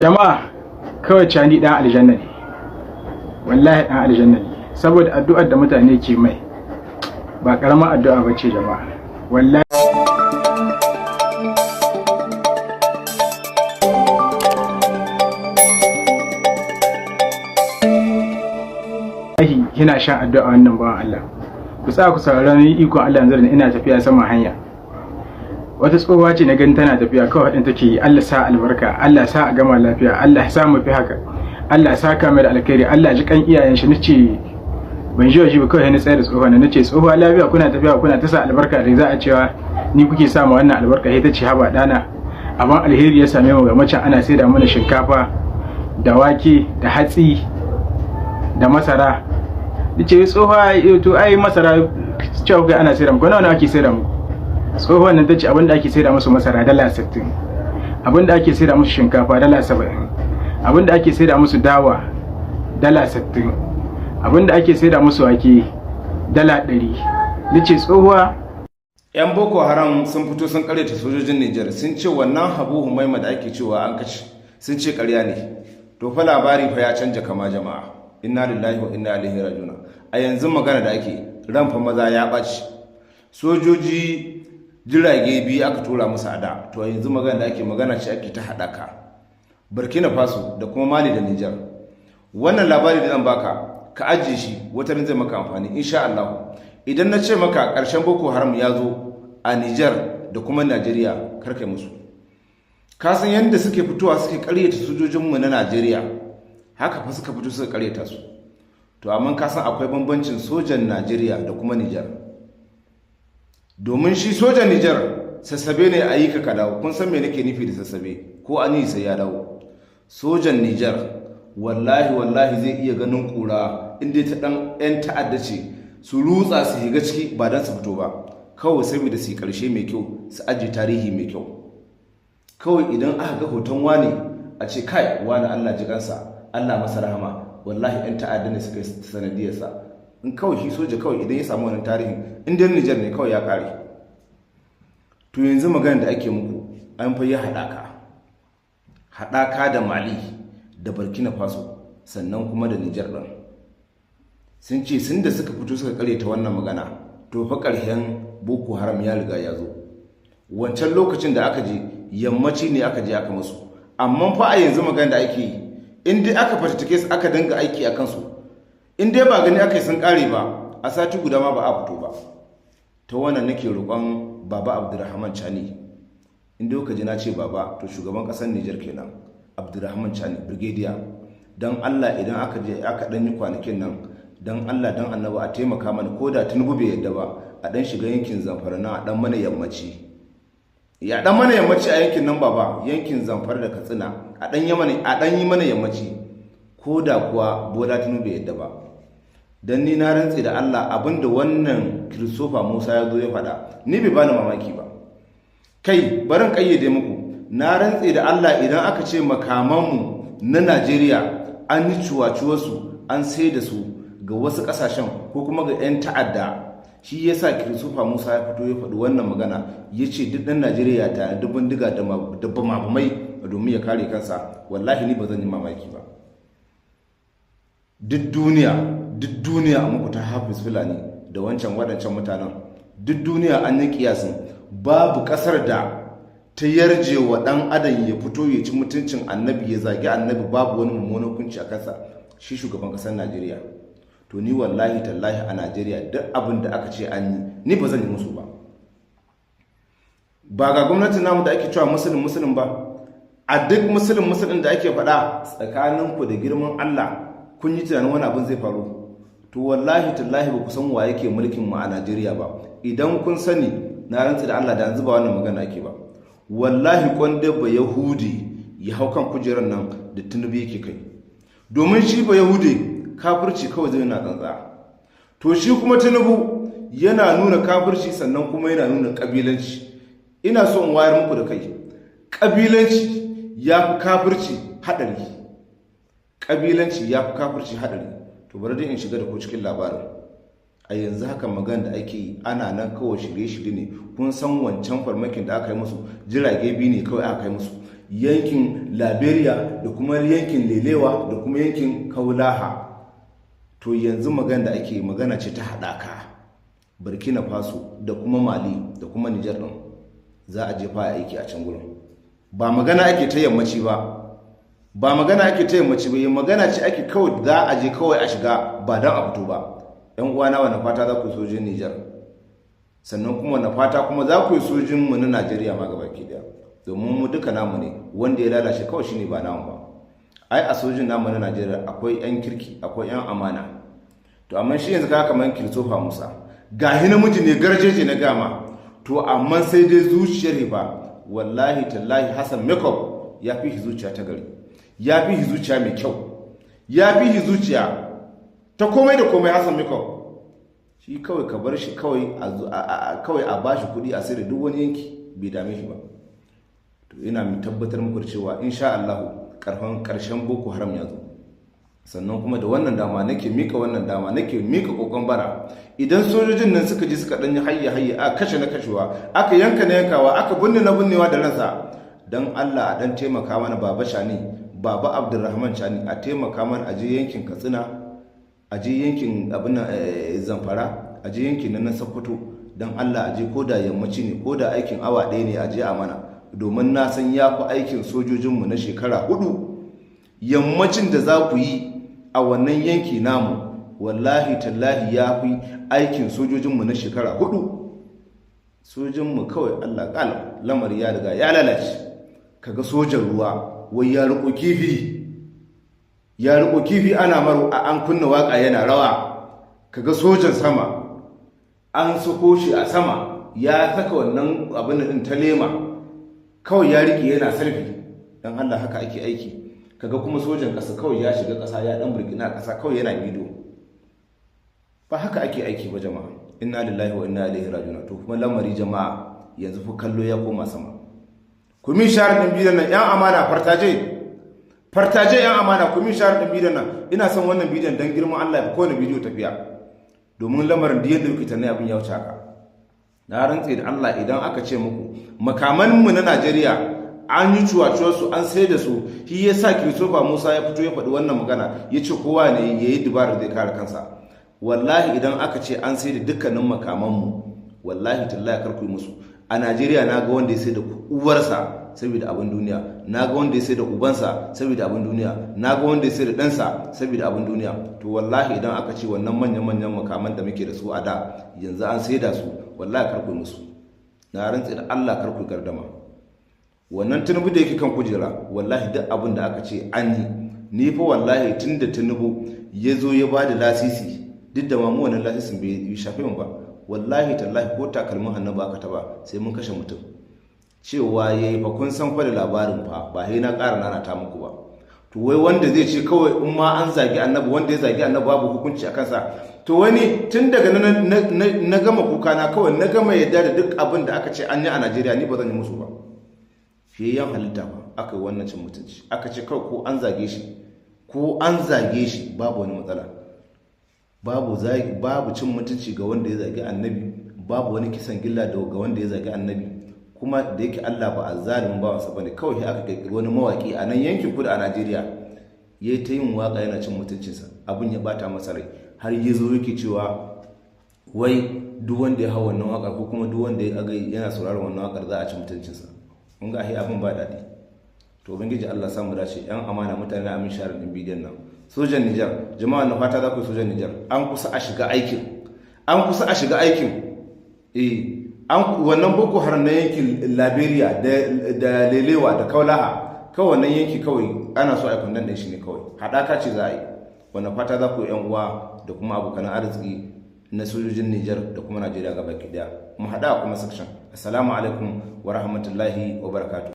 Jama'a, kawai Cani dan aljanna ne, wallahi dan aljanna ne, saboda addu'ar da mutane ke mai ba karamar addu'a ba ce, jama'a, wallahi. Yana shan addu'a wannan bawan Allah. Ku tsaya ku saurari ikon Allah. Yanzu da ina tafiya sama hanya, wata tsohuwa ce na gani tana tafiya, kawai haɗin take yi: "Allah sa albarka, Allah sa a gama lafiya, Allah sa mu fi haka, Allah sa ka mai da alkhairi, Allah ji kan iyayen shi." Nace ban ji waje ba, kawai na tsaya da tsohuwa na, nace: "Tsohuwa, lafiya kuna tafiya kuna ta sa albarka da za a cewa ni kuke sa ma wannan albarka?" Sai ta ce: "Haba dana, amma alheri ya same mu, ga macen ana saida mana shinkafa da wake da hatsi da masara." Nace: "Tsohuwa, to ai masara cewa kai ana saida mu, ko nawa ake saida mu?" Tsohuwan nan ta ce abinda ake saida musu masara $60, abinda ake saida musu shinkafa $70, abinda ake saida musu dawa $60, abinda ake saida musu wake $100. Nace: "Tsohuwa." 'Yan Boko Haram sun fito sun karyata sojojin Nijar, sun ce wannan Habu Humaima da ake cewa an kashe, sun ce karya ne. To fa labari fa ya canja kama, jama'a. Inna lillahi wa inna ilaihi raji'un. A yanzu magana da ake, ran fa maza ya ɓaci. Sojoji jirage biyu aka tura musu a da. To yanzu magana da ake, magana ce ake ta haɗaka Burkina Faso da kuma Mali da Nijar. Wannan labari da zan baka, ka ajiye shi, wata zai maka amfani insha Allah. Idan na ce maka ƙarshen Boko Haram ya zo a Nijar da kuma Najeriya, kar kai musu. Ka san yadda suke fitowa suke ƙaryata sojojinmu na Najeriya, haka fa suka fito suka ƙaryata su. To amma ka san akwai bambancin sojan Najeriya da kuma Nijar, domin shi sojan Nijar sassabe ne a yi ka dawo. Kun san me nake nufi da sassabe? Ko an yi sai ya dawo. Sojan Nijar wallahi wallahi zai iya ganin kura inda ta dan yan ta'adda ce, su rutsa su higa ciki ba don su fito ba, kawai saboda su yi karshe mai kyau, su ajiye tarihi mai kyau. Kawai idan aka ga hoton wani a ce: "Kai wani, Allah ji kansa, Allah masa rahama, wallahi yan ta'adda ne suka yi sanadiyarsa." In kawai shi soja kawai idan ya samu wannan tarihin, in dai Nijar ne, kawai ya kare. To yanzu magana da ake muku, an fa yi haɗaka, haɗaka da Mali da Burkina Faso, sannan kuma da Nijar ɗin. Sun ce sun da suka fito suka ta wannan magana, to fa ƙarshen Boko Haram ya riga ya zo. Wancan lokacin da aka je yammaci ne aka je aka musu, amma fa a yanzu magana da ake yi, in dai aka fatattake su aka dinga aiki a kansu, in dai ba gani aka yi sun kare ba, a sati guda ma ba a fito ba. Ta wannan nake roƙon Baba Abdulrahman Chani. In dai ka ji na ce Baba, to shugaban ƙasar Nijar kenan, Abdulrahman Chani brigadier. Don Allah, idan aka je aka ɗan yi kwanakin nan, don Allah don Annabi a taimaka mana, ko da Tinubu bai yadda ba, a ɗan shiga yankin Zamfara na, a ɗan mana yammaci, ya ɗan mana yammaci a yankin nan, Baba, yankin Zamfara da Katsina, a ɗan yi mana yammaci, ko da kuwa Bola Tinubu bai yadda ba. Don ni na rantse da Allah, abinda wannan Christopher Musa ya zo ya faɗa, ni bai bani mamaki ba. Kai, barin kayyade muku, na rantse da Allah, idan aka ce makamanmu na Najeriya an yi cuwacuwarsu, an sai da su ga wasu ƙasashen ko kuma ga 'yan ta'adda, shi ya sa Christopher Musa ya fito ya faɗi wannan magana, ya ce duk ɗan Najeriya ta da bindiga da bamabamai domin ya kare kansa, wallahi ni ba zan yi mamaki ba. Duk duniya, duk duniya a muku ta Hafiz Fulani da wancan waɗancan mutanen, duk duniya an yi kiyasin babu ƙasar da ta yarje wa ɗan adam ya fito ya ci mutuncin Annabi, ya zagi Annabi, babu wani mummunan hukunci a kansa, shi shugaban ƙasar Najeriya. To ni wallahi tallahi a Najeriya duk abin da aka ce an yi, ni ba zan yi musu ba. Ba ga gwamnatin namu da ake cewa musulun musulun ba, a duk musulun musulun da ake faɗa, tsakaninku da girman Allah, kun yi tunanin wani abin zai faru? To wallahi tallahi ba ku san wa yake mulkin mu a Najeriya ba. Idan kun sani, na rantsi da Allah da yanzu ba wannan magana ake ba. Wallahi kwanda ba Yahudi ya hau kan kujerar nan da Tinubu yake kai, domin shi ba Yahudi kafirci kawai zai na tsantsa. To shi kuma Tinubu yana nuna kafirci, sannan kuma yana nuna kabilanci. Ina so in wayar muku da kai, kabilanci ya fi kafirci haɗari, kabilanci ya fi kafirci haɗari. To bari dai in shiga da ku cikin labarin. A yanzu haka magana da ake yi, ana nan kawai shirye-shirye ne. Kun san wancan farmakin da aka yi musu, jirage biyu ne kawai aka kai musu. Yankin Liberia da kuma yankin Lelewa da kuma yankin Kaulaha. To yanzu magana da ake magana ce ta haɗaka Burkina Faso da kuma Mali da kuma Nijar ɗin, za a jefa aiki a can gurin. Ba magana ake ta yammaci ba, ba magana ake ta yammaci ba, magana ce ake kawai za a je kawai a shiga ba don a fito ba. Yan uwana, wani fata za ku yi sojin Nijar? Sannan kuma wani fata kuma za ku yi sojin mu na Najeriya ma gabaki daya? Domin mu duka namu ne, wanda ya lalace kawai shine ba namu ba. Ai a sojin namu na Najeriya akwai yan kirki, akwai yan amana. To amma shi yanzu kaga kamar Christopher Musa, gahi namiji ne garjeje na gama, to amma sai dai zuciyar ba. Wallahi tallahi, Hassan Makeup ya fi zuciya ta gari, ya fi zuciya mai kyau, ya fi zuciya ta komai da komai. Hassan Makeup shi kawai ka bar shi kawai, kawai a bashi kuɗi a sai da duk wani yanki, bai dame shi ba. To ina mai tabbatar muku da cewa insha Allah karfan karshen Boko Haram ya zo. Sannan kuma da wannan dama nake mika, wannan dama nake mika kokon bara: idan sojojin nan suka ji suka danyi hayya hayya, a kashe na kashewa, aka yanka na yankawa, aka binne na binnewa da ransa, dan Allah a dan taimaka mana. Baba Shani, Baba Abdulrahman Shani, a taimaka mana a je yankin Katsina, a je yankin abin Zamfara, a je yankin nan na Sokoto. Dan Allah a je, ko da yammaci ne, ko da aikin awa 1 ne, a je a mana, domin na san ya fi aikin sojojinmu na shekara 4. Yammacin da za ku yi a wannan yanki namu, wallahi tallahi, ya fi aikin sojojinmu na shekara 4. Sojinmu kawai Allah kala, lamari ya riga ya lalace. Kaga sojan ruwa wai ya riko kifi, ya riko kifi, ana maru an kunna waka yana rawa. Kaga sojan sama an sako shi a sama, ya saka wannan abin din ta lema, kawai ya rike yana sarfi. Dan Allah, haka ake aiki? Kaga kuma sojan ƙasa kawai ya shiga ƙasa, ya dan burgina ƙasa kawai yana bidiyo. Ba haka ake aiki ba jama'a. Inna lillahi wa inna ilaihi raji'un. To kuma lamari jama'a, yanzu fa kallo ya koma sama. Ku min share din bidiyon nan, yan amana, partage, partage, yan amana, ku min share din bidiyon nan. Ina son wannan bidiyon dan girman Allah ya fi kowane bidiyo tafiya, domin lamarin da yadda kuke tunani abin ya wuce haka. Na rantse da Allah, idan aka ce muku makaman mu na Najeriya an yi cuwacuwar su, an sai da su, shi ya sa Christopher Musa ya fito ya faɗi wannan magana, ya ce kowa ne ya yi dubarar da ya kare kansa. Wallahi idan aka ce an sai da dukkanin makamanmu, wallahi tallahi kar ku yi musu. A Najeriya na ga wanda ya sai da uwarsa saboda abin duniya, na ga wanda ya sai da ubansa saboda abin duniya, na ga wanda ya sai da ɗansa saboda abin duniya. To wallahi idan aka ce wannan manyan-manyan makaman da muke da su a da yanzu an sai da su, wallahi kar ku yi musu. Na rantse da Allah, kar ku gardama. Wannan Tinubu da yake kan kujera, wallahi duk abin da aka ce an yi, ni fa wallahi tun da Tinubu ya zo ya ba da lasisi, duk da mamu wannan lasisin bai shafe mu ba, wallahi tallahi ko takalmin annabi aka taba sai mun kashe mutum. Cewa yayi fa, kun san fa da labarin fa, ba sai na ƙara nana ta muku ba. To wai wanda zai ce kawai in ma an zagi annabi, wanda ya zagi annabi babu hukunci a kansa, to wani tun daga na gama kuka na kawai, na gama yadda da duk abin da aka ce an yi a Najeriya, ni ba zan yi musu ba. Fiyayyen halitta ba aka yi wannan cin mutunci, aka ce kawai ko an zage shi, ko an zage shi babu wani matsala, babu cin mutunci ga wanda ya zagi annabi, babu wani kisan gilla ga wanda ya zagi annabi. Kuma da yake Allah ba azzalimin bawansa bane, kawai sai aka kirkiri wani mawaki a nan yankin kudu a Najeriya, yayi ta yin waka yana cin mutuncinsa. Abin ya bata masa rai, har ya zo yake cewa wai duk wanda ya hau wannan wakar ko kuma duk wanda ya ga yana sauraron wannan wakar za a ci mutuncinsa. Kun ga ai abin ba daɗi. To ubangiji Allah samu dace. Yan amana, mutane, na amin share din bidiyon nan. Sojan Nijar, jama'a, na fata za ku yi sojan Nijar. An kusa a shiga aikin, an kusa a shiga aikin. Eh, an wannan Boko Haram na yankin Liberia da Lelewa da Kaulaha, kawai wannan yanki kawai ana so a yi kundan shi ne kawai, haɗaka ce za a yi. Wannan fata za ku yan uwa da kuma abokan arziki na sojojin Nijar da kuma Najeriya gaba ki daya. Mu haɗa kuma section. Assalamu alaikum wa rahmatullahi wa barakatuh.